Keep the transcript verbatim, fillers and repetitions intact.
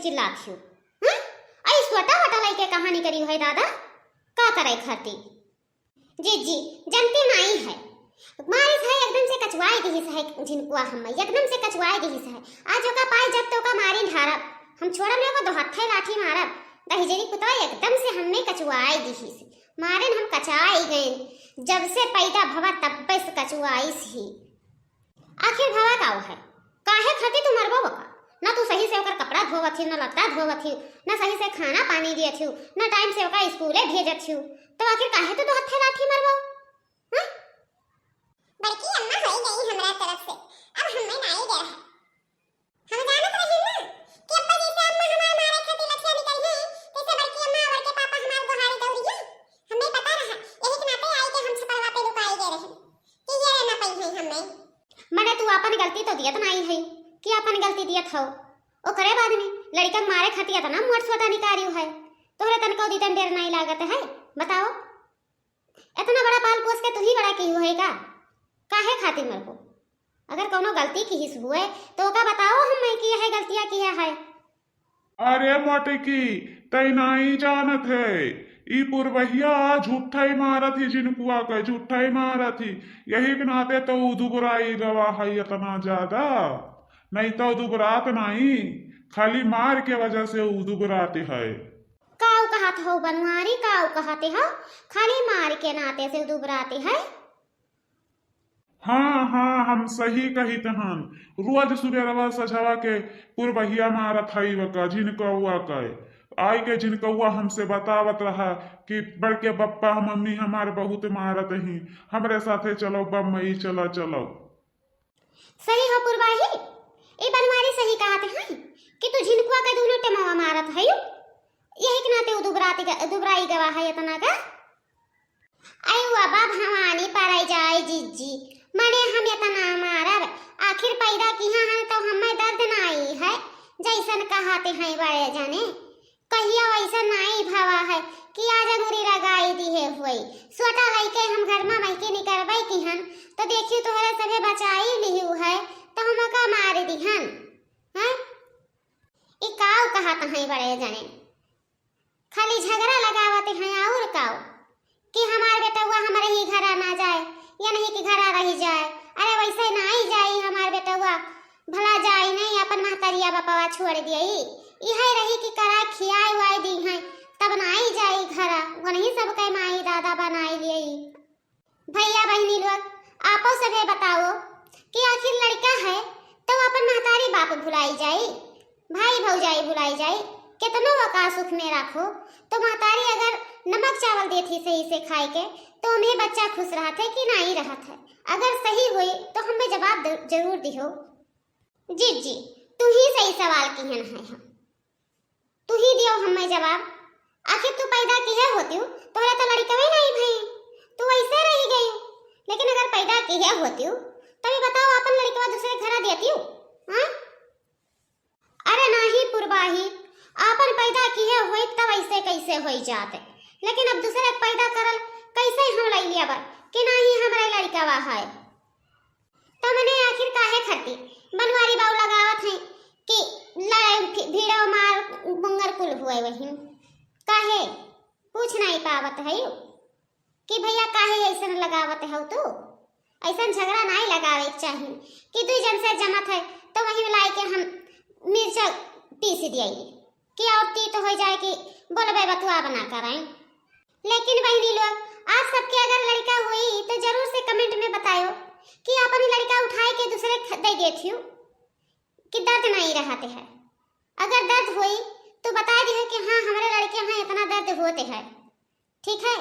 चिल्लात हियो? हाँ? अई सोटा वोटा लइके कहाँ निकरी है दादा? का करे खाती? जीजी, जनती नाई है। मारिस है एकदम से कचुआई दिहिस है झिनकुआ हम्मे, एकदम से कचुआई दिहिस है। आज ओका पाई जब तो ओका मारी ढारब। हम छोड़ब नहीं, ओका दो हत्थे लाठी मारब। दहिजरी पुतवा एकदम से हम्मे कचुआई दिहिस। मारेन हम कचाई गएन। जब से पैदा भवा तब्बे से कचुआइस ही। आखिर भवा का है? काहे खातिर तू मरबो ओका? ना तू सही से ओकर कपड़ा धोवत हियो, ना लत्ता धोवत हियो, ना सही से खाना पानी दियत हियो, ना टाइम से ओका स्कूले भेजत हियो, तो आखिर काहे तू दो हत्थे लाठी मरबो? हाँ? बड़की अम्मा होई गई हमरा तरफ से, अब हम्मे नाई डर है। हम जानत रही ना कि अब्बा जैसे अम्मा हमार मारे खातिर लठिया निकली है, तैसे बड़की अम्मा और बड़के पापा हमार गोहारी दौड़ी है। हमें पता रहा, यही के नाते आई के हम छपरवा पे लुकाई गए रहे कि ये ना पाई है हमें। मने तू अपन गलती तो दियत नाई है कि अपन गलती दियत हो। ओकरे बाद में लड़कन मारे खातिर इतना मोट सोटा निकारियो है, तोहरे तनको दितन डेर नाई लागत है? बताओ, इतना बड़ा पाल पोस के तू ही बड़ा कियो है का? काहे खातिर मरबो? अगर कौनो गलती किहिस हुए तो ओका बताओ हमें कि यह गलतिया किया है। अरे मोटकी, तै नाई जानत है, ई पुरबहिया झूठा ही मारत ही झिनकुआ के, झूठा ही मारत ही। यही के नाते तो उ दुबराई गवा है इतना ज्यादा, नहीं तो दुबरात नाई, खाली मार के वजह से उ दुबरात है। काऊ कहत हो बनवारी, काऊ कहते हो? खाली मार के नाते से दुबराते है। हाँ, हाँ, हम सही कहित हन। रोज सुबेरवा सझवा के पुरबहिया मारत हई वका झिनकौआ के। आई के झिनकौआ हमसे बतावत रहा कि बड़के पप्पा, मम्मी हमार बहुत मारत ही, हमरे साथे चलो बम्बई, चलो, चलो। सही हो पुरबाही, ए बनवारी सही कहत हैं कि तू झिनकुआ के दुनो टेमवा मारत हयू, यही के नाते उ दुबराती ग-, दुबराई गवा है इतना का। अयुआ बा भवानी पराई जाए जिज्जी, मने हम इतना मारब, आखिर पैदा किहा हन तो हमें दर्द नाई है, जैसन कहते हैं बड़े जने। कहियो ऐसा नाई भवा है कि आज अंगुरी लगाई दिहे हुई। सोटा लइके हम घर में मइके निकरबई किहन, तो देखियो तोहरे सभे बचाई लिहू है, तो हमका मार दिहन। हैं? ई काऊ कहत हैं बड़े जने? खाली झगड़ा लगावत हैं और काऊ? कि हमार बेटउआ हमरे ही घरा ना जाए, या नहीं कि घरा रही जाए। अरे वैसे नाई जाई हमार बेटउआ, भला जाई नहीं अपन महतरिया बपवा छोड़ दियई। इहे रही कि करा खियाए उआए दीहैं, तब नाई जाई घरा, वनही सबके माई दादा बनाई लियई। भैया बहिनी लोग, आपो सभे बताओ कि आखिर लड़का है तो अपन महतारी बाप भुलाई जाई? भाई भौजाई भुलाई जाई, केतनो ओका सुख में राखो, तो महतारी अगर नमक चावल देत ही सही से खाए के, तो उन्हें बच्चा खुश रहत है कि नाई रहत है? अगर सही होई, तो हमें जवाब द-, जरूर दिहो। जी, जी, तू ही सही सवाल किहन है हम। तू ही दियो हमें जवाब। आखिर तू पैदा किहे होतियो, तोहरे तो लड़कवे नाई भई, तू ऐसे रही गई। लेकिन अगर पैदा किहे होतियो, तब ये बताओ, अपन लड़कवा दूसरे घरा देतियो? हाँ? अरे नाही पुरबाही, आपन पैदा किहे होइत तब ऐसे कैसे होई जात, लेकिन अब दूसरे के पैदा करल कैसे हम लई लियाबा कि नाही हमरे लड़िकावा है। तमने आखिर काहे खातिर बनवारी बाऊ लगावत हैं कि लड़ाई भि-, भिड़ो मार बुंगर कुल हुए वही? काहे? पूछ नहीं पावत है कि भैया काहे ऐसन लगावत हौ तू? ऐसन झगड़ा नाई लगावे के चाही कि दुई जन से जमत है तो वही लाई के हम मिर्चा पीस दियाई कि और तीत हो जाए कि बोलबे बतुआ बना करें। लेकिन बहनी लोग, आप सबके अगर लड़का हुई तो जरूर से comment में बतायो कि आपन लड़का उठाए के दूसरे ख-, दे देथियो कि दर्द नहीं रहते है। अगर दर्द होई तो बता दिहे कि हाँ, हमरे लड़के यहाँ इतना दर्द होते है। ठीक है,